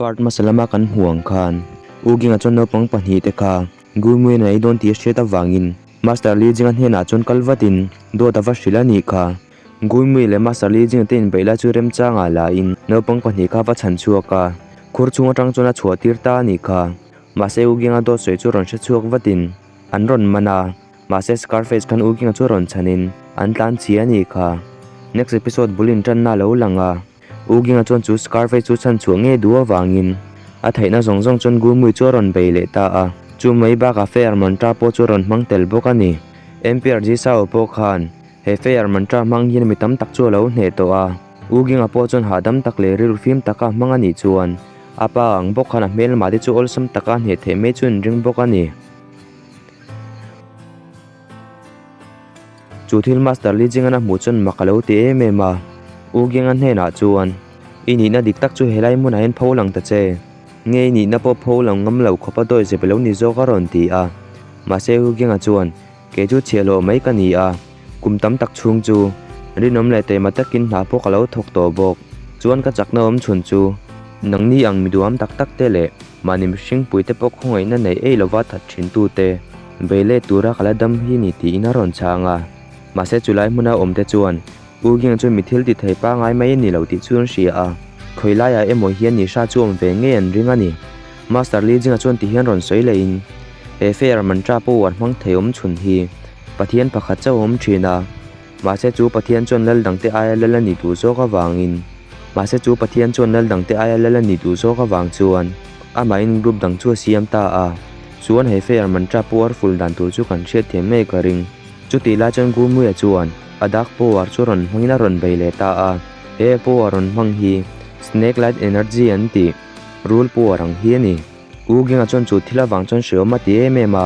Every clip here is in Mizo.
Part hmasa lama kan hmuh ang khan U Ginga chuan naupang pahnihte kha Gurmuian a ei dawn tih a hriat avangin Master Li Jinga hnenah chuan kal vatin dawt a va hrilh a nih kha. Gurmui leh Master Li Jinga te inbeih lai chu remchangah la in naupang pahnih kha va chhan chhuak a, khur chhung atang chuan a chhuah tir ta a nih kha. Mahse U Ginga dawt sawi chu rawn hre chhuak vatin an rawn man a. Mahse Scarface khan U Ginga chu rawn chhanin an tlan chhi a nih kha. Next episode bul intanna a lo lang a. U Ginga chuan chu Scarface chu chhan chhuah ngei duh avangin a theihna zawng zawng chuan Gurmui chu a rawn bei leh ta a. Chu mai bakah Fair Mantra pawh chu a rawn hmang tel bawk a ni. MPRG Sao pawh khan he Fair Mantra hmang hian mi tam tak chu a lo hneh tawh a. U Ginga pawh chuan hahdam tak leh rilru fim taka hmang a nih chuan a pa ang bawk khan a hmelmah te chu awlsam taka hneh theih mai chu an ring bawk a ni. Chu thil Master Li Jing-an a hmuh chuan mak a lo ti em em a. U Geng-a hnenah chuan, I nihna dik tak chu helai hmunah hian pho lang ta che. Nge i nihna pawh pho lang ngam lo khawp a dawi zep lo ni zawk a rawn ti a. Mahse U Geng-a chuan, Kei chu chhiahhlawh mai ka ni a, kum tam tak chhung chu rinawm leh taima takin hna pawh ka lo thawk tawh bawk. Chuan ka chakna awm chhun chu nangni ang mi duham tak tak te leh mahni mihring puite pawh khawngaihna nei ei lova that thin tute bei let tura ka la dam hi ni tiin a rawn chhang a. Mahse chulai hmuna awm te chuan U Ging chu mi thil ti thei pangai mai a ni lo tih chu an hria a, khawi laiah emaw hian ni hra chu awm ve ngei an ring a ni. Master Li Jinga chuan ti hian rawn sawi lehin, He fair mantra power hmang thei awm chhun hi Pathian pakhat chauh a awm thin a, mahse chu Pathian chuan lal dangte aia lal a nih duh zawk avangin mahse chu Pathian chuan lal dangte aia lal a nih duh zawk avang chuan amahin group dang chu a siam ta a, chuan he fair mantra powerful dan tur chu kan hriat thiam ngei ka ring. Chutih lai chuan Gurmuia chuan a dark power chu rawn hmangin a rawn bei leh ta a, he power rawn hmang hi snake light energy an tih rul power ang hi a ni. U Ginga chuan chu thil avang chuan hreawm a ti em em a,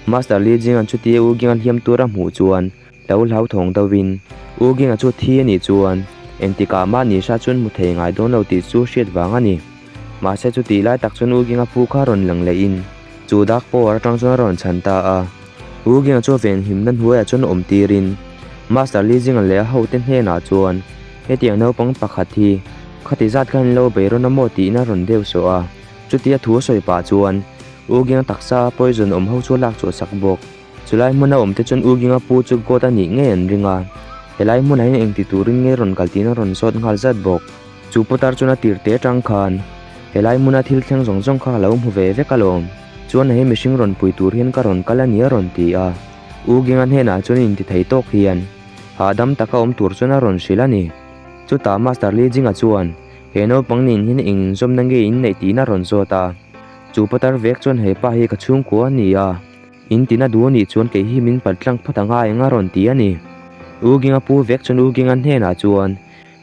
Master Li Jinga'n chutia U Ginga hliam tur a hmuh chuan lo hlauthawng deuhin U Ginga chu thi a nih chuan engtikah mah ni hra chuan hmu thei ngai dawn lo tih chu hriat vang a ni. Mahse chutih lai tak chuan U Ginga pu kha rawn lang lehin chu dark power atang chuan a rawn chhan ta a, U Ginga chu a venhimna hnuaiah chuan awm tirin Master Li Jinga leh a hote hnenah chuan hetiang naupang pakhat hi khati zat khan in lo bei rawn a maw tiin a rawn deuh sawh a. Chutia thu a sawi pah chuan U Ginga taksa poison awm ho chu a lak chhuah sak bawk. Chulai hmuna awm te chuan U Ginga pu chu God a nih ngei an ring a, helai hmunah hian engti turin nge rawn kal tiin a rawn zawt nghal zat bawk. Chu putar chuan a tir te atang khan helai hmuna thil thleng zawng zawng kha ka lo hmu ve vek alawm, chuan hei mihring rawn pui tur hian ka rawn kal a ni a rawn ti a. U Ginga hnenah chuan inti thei tawk hian hahdam taka awm tur chuan a rawn hrilh a ni. Chutah Master Li Jinga chuan he naupang nen hian eng inzawmna nge in neih tiin a rawn zawt a. Chu putar vek chuan he pa hi ka chhungkua a ni a. In tina duh a nih chuan kei hi min pal tlang phawt anga eng a rawn ti a ni. U Ginga pu vek chuan U Ginga hnenah chuan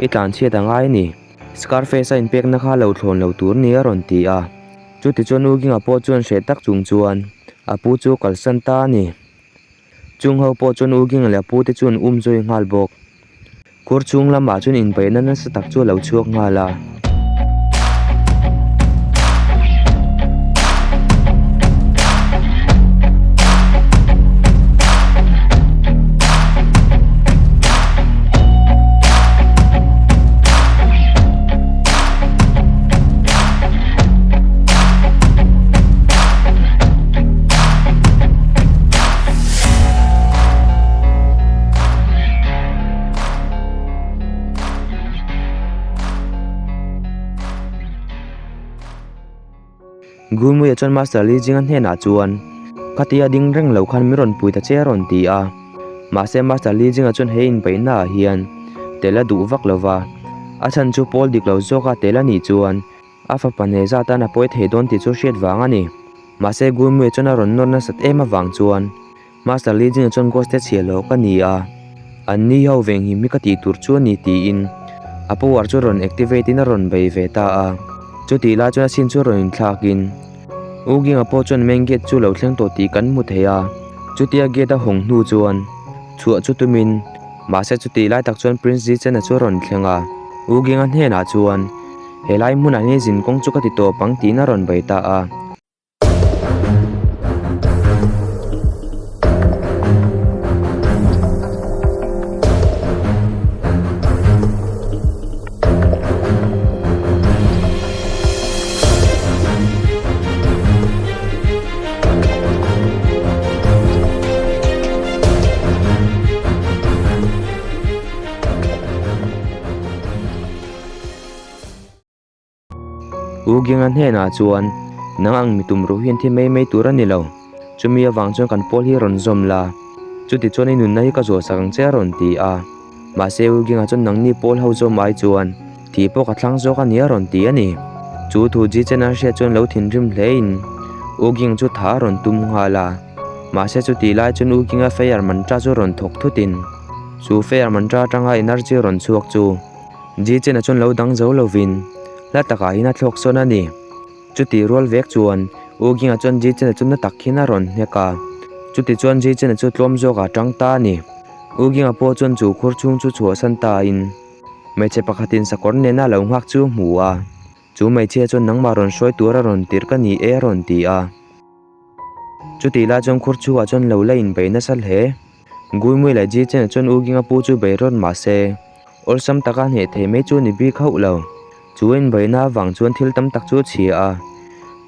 i tlan chhiat a ngai a ni. Scarface a inpekna kha lo thlawn lo tur ni a rawn ti a. Chuti chuan U Ginga pawh chuan hreh tak chung chuan a pu chu kalsan ta a ni. Chung ho pawh chuan U Ginga leh a pu te chuan um zui nghal bawk. Khur chhung lamah chuan inbeihna nasa tak chu a lo chhuak nghal a. Gurmuia chuan Master Li Jinga hnenah chuan, Khatia ding reng lo khan min rawn pui ta che a rawn ti a. Mahse Master Li Jinga chuan he inbeihnaah hian tel a duh vak lo va, a chhan chu pawl dik lo zawka tel a nih chuan A fapa hneh zat tan a pawi thei dawn tih chu hriat vang a ni. Mahse Gurmue chuan a rawn nawr nasat em avang chuan Master Li Jing-a chuan Ghost te chhiah loh ka ni a, an ni ho venghim hi ka tih tur chu a ni tiin a power chu rawn activate in a rawn bei ve ta a. Chutih lai chuan a sin chu rawn inthlakin U Ging-a pawh chuan main gate chu lo thleng tawh tih kan hmu thei a. Chutia gate a hawng hnu chuan chhuah chu tumin mahse chutih lai tak chuan Prince Zichen-a chu a rawn thleng a. U Ging-a hnenah chuan Helai hmunah hian zin kawng chu ka ti tawp ang tiin a rawn bei ta a. U Ginga hnenah chuan, Nang ang mi tumruh hi an thi mai mai tur a ni lo. Chumi avang chuan kan pawl hi rawn zawm la. Chutichuan i nunna hi ka zuahsak ang che a rawn ti a. Mahse U Ginga chuan nangni pawl ho zawm ai chuan thih pawh ka thlang zawk a ni a rawn ti a ni. Chu thu Ji Chen an hriat chuan lo thinrim hlein U Ging chu tha a rawn tum nghal a. Mahse chutih lai chuan U Ginga fire mantra chu rawn thawk thutin chu fire mantra atanga energy rawn chhuak chu Ji Chen-a chuan lo dang zo lovin hla takah hian a thlawk sawn a ni. Chutih rual vek chuan U Ginga chuan Ji Chen-a chu na tak hian a rawn hnek a. Chuti chuan Ji Chen-a chu tlawm zawkah a tang ta a ni. U Ginga pawh chuan chu khur chhung chu chhuahsan tain hmeichhe pakhatin sakawr nena lo nghak chu a hmu a. Chu hmeichhia chuan nangmah rawn hruai tur a rawn tirh ka ni e a rawn ti a. Chutih lai chuan khur chhungah chuan lo la inbei nasa hle. Guimui leh Ji Chen-a chuan U Ginga pu chu bei rawt mah se, awlsam taka hneh thei mai chu ni bik hauh lo. Chu a inbeihna avang chuan thil tam tak chu a chhia a.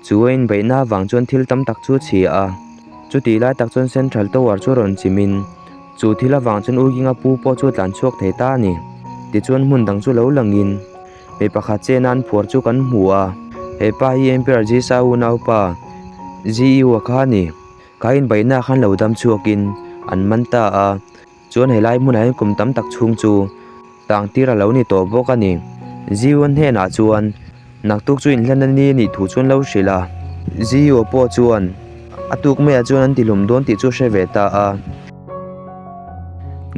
Chu a inbeihna avang chuan thil tam tak chu a chhia a. Chutih lai tak chuan Central Tower chu rawn chimin, chu thil avang chuan U Ginga pu pawh chu a tlan chhuak thei ta a ni. Tichuan hmun dang chu lo langin. Mi pakhat chena an phuar chu kan hmu a, he pa hi Emperor Jisa unaupa Ziu-a kha a ni. Kha inbeihna khan lo dam chhuakin an man ta a, chuan helai hmunah hian kum tam tak chhung chu tang tir a lo ni tawh bawk a ni. Ziu-a hnenah chuan naktuk chu inhlanna ni a nih thu chuan lo hrilh a, Ziu-a pawh chuan a tuk maiah chuan an tihlum dawn tih chu a hre ve ta a.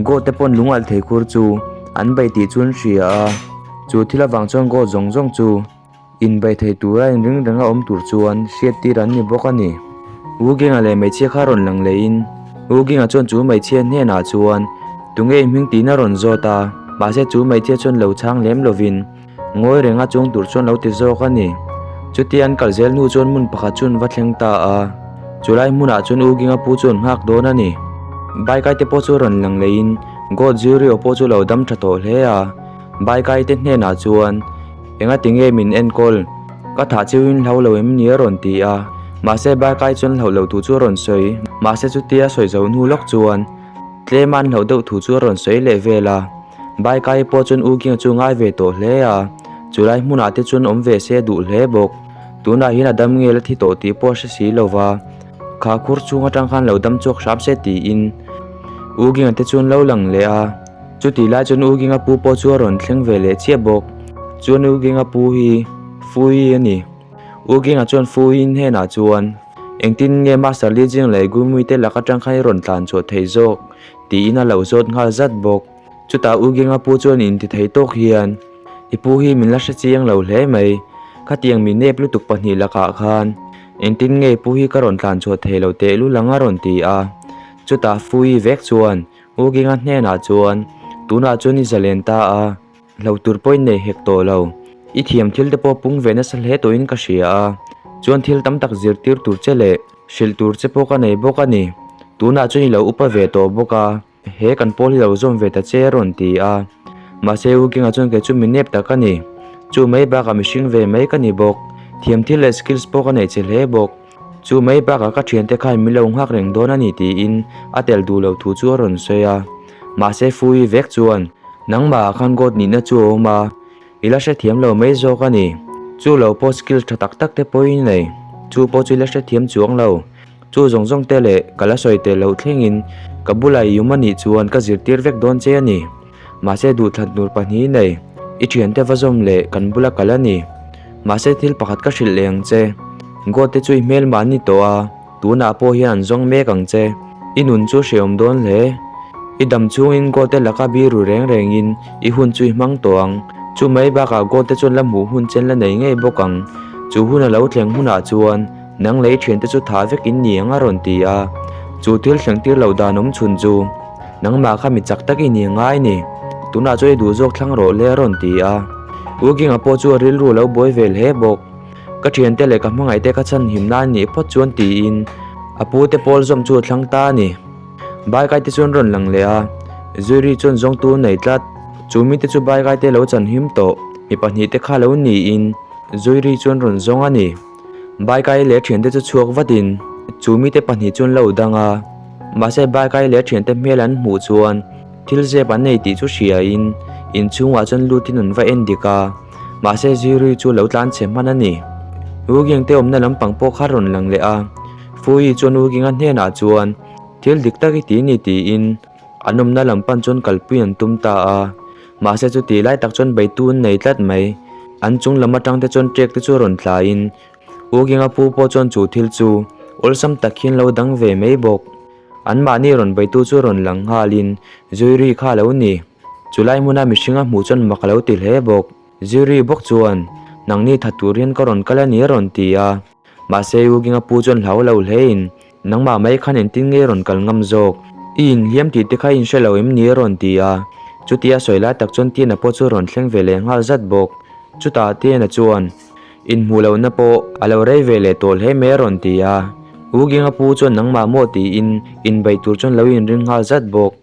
Goat te pawn lungalh thei khur chu an bei tih chu an hria a, chu thil avang chuan goat zawng zawng chu inbei thei tura inring renga awm tur chuan hriat tir an ni bawk a ni. U Genga leh hmeichhia kha rawn lang leh in U Genga chuan chu hmeichhia hnenah chuan tunge i hming tiin a rawn zawt a, mahse chu hmeichhia chuan lo chhang lem lovin ngawi renga chuang tur chuan lo ti zawk a ni. Chutia an kal zel hnu chuan hmun pakhat chu an va thleng ta a, chulai hmunah chuan U Ginga pu chu an nghak dawn a ni. Baikai te pawh chu rawn lang leiin God Zurio pawh chu lo dam tha tawh hle a, Baikai te hnenah chuan Enga tinge min enkawl? Ka thah chiuin hlau lo em ni a rawn ti a, mahse Baikai chuan hlauh loh thu chu a rawn sawi. Mahse chutia sawi zo hnu lawk chuan tlem a an hlauh deuh thu chu a rawn sawi leh vel a. Baikai pawh chuan U Kinga chu ngai ve tawh hle a, chulai hmunah te chuan awm ve se a duh hle bawk. Tunah hian a dam nge la thi tawh tih pawh a hre si lo va, kha khur chhung atang khan lo dam chhuak hram se tiin U Kinga te chuan lo lang leh a. Chutih lai chuan U Kinga pu pawh chu a rawn thleng ve leh chiah bawk. Chuan U Kinga pu hi Fui a ni. U Kinga chuan Fui hnenah chuan, Engtin nge Master Li Jing leh Gumui te lak atang khan i rawn tlan chhuah theih zawk? Tiin a lo zawt nghal zat bawk. Chutah U Genga pu chuan inti thei tawk hian, I pu hi min la hre chiang lo hle mai. Khatiang mi nep lutuk pahnih lakah khan engtin nge pu hi ka rawn tlan chhuah thei lo teh lul ang a rawn ti a. Chutah Fui vek chuan U Genga hnenah chuan, Tunah chuan i zalen ta a. Hlo tur pawhin nei hek tawh lo. I thiam thil te pawh pung ve nasa hle tawhin ka hria a, chuan thil tam tak zirtir tur che leh hrilh tur che pawh ka nei bawk a ni. Tunah chuan i lo upa ve tawh bawk a, he kan pawl hi lo zawm ve ta che a rawn ti a. Mahse U Kinga chuan kei chu mi nep tak a ni. Chu mai bakah mihring ve mai ka ni bawk. Thiam thil leh skills pawh ka nei che hle bawk. Chu mai bakah ka thiante khan min lo nghak reng dawn a ni tiin a tel duh loh thu chu a rawn sawi a. Mahse Fui vek chuan nangmahah khan God nihna chu a awm a, i la hrethiam lo mai zawk a ni. Chu lo pawh skills tha tak tak te pawhin i nei, chu pawh chu i la hrethiam chuang lo. Chu zawng zawng te leh ka la sawi tel loh thlengin ka bulah i awm a nih chuan ka zirtir vek dawn che a ni. Mahse duhthlan tur pahnih i nei, i thiante va zawm leh kan bula kal a ni. Mahse thil pakhat ka hrilh leh ang che, God te chu i hmel mah ni tawh a, tunah pawh hian an zawng mek ang che. I nun chu hrehawm dawn hle. I dam chhungin God te laka biru reng rengin i hun chu i hmang tawh ang. Chu mai bakah God te chuan la hmuh hun chen la nei ngei bawk ang. Chu hun a lo thleng hunah chuan nang lei thiante chu tha vek in ni ang a rawn ti a. Chu thil thleng tir loh dan awm chhun chu nangmah kha mi chak tak i ni ngai ni. Tunah chuan i duh zawk thlang rawh le a rawn ti a. U Kinga pawh chu a rilru a lo buai vel hle bawk. Ka thiante leh ka hmangaihte ka chhan him nan nih phawt chuan tiin a pu te pawl zawm chu a thlang ta a ni. Baikai te chuan rawn lang leh a, Zuri chuan zawngtu nei tlat. Chu mite chu Baikai te lo chan him tawh, mi pahnih te kha lo niin Zuri chuan rawn zawng a ni. Baikai leh thiante chu chhuak vatin chu mite pahnih chuan lo dang a, mahse Baikai leh thiante hmel an hmuh chuan thil zep an nei tih chu hriain inchhungah chuan lutin an va en dik a. Mahse Ziri chu lo tlan chhe hman a ni. U Ging te awmna lampang pawh kha a rawn lang leh a. Fuyi chuan U Ginga hnenah chuan thil dik tak i ti ni tiin an awmna lam pan chuan kalpui an tum ta a. Mahse chuti lai tak chuan beitu an nei tlat mai. An chung lam atang te chuan ṭek te chu a rawn tlaiin U Ginga pu pawh chuan chu thil chu awlsam tak hian lo dang ve mai bawk. Anmahni rawn beitu chu rawn lang nghalin Zuiri kha a lo ni. Chulai hmuna mihring a hmuh chuan mak a lo ti hle bawk. Ziri bawk chuan, Nangni tha tur hian ka rawn kal a ni a rawn ti a. Mahse U Ginga pu chuan hlau lo hlein, Nangmah mai khan engtin nge rawn kal ngam zawk? I inhliam tih te kha i inhre lo em ni a rawn ti a. Chutia sawi lai tak chuan Tiana pawh chu rawn thleng ve leh nghal zat bawk. Chutah Tiana chuan, Inhmuh lohna pawh a lo rei ve leh tawh hle mai a rawn ti a. U Ginga pu chuan nangmah maw tiin inbeih tur chuan lo inring nghal zat bawk.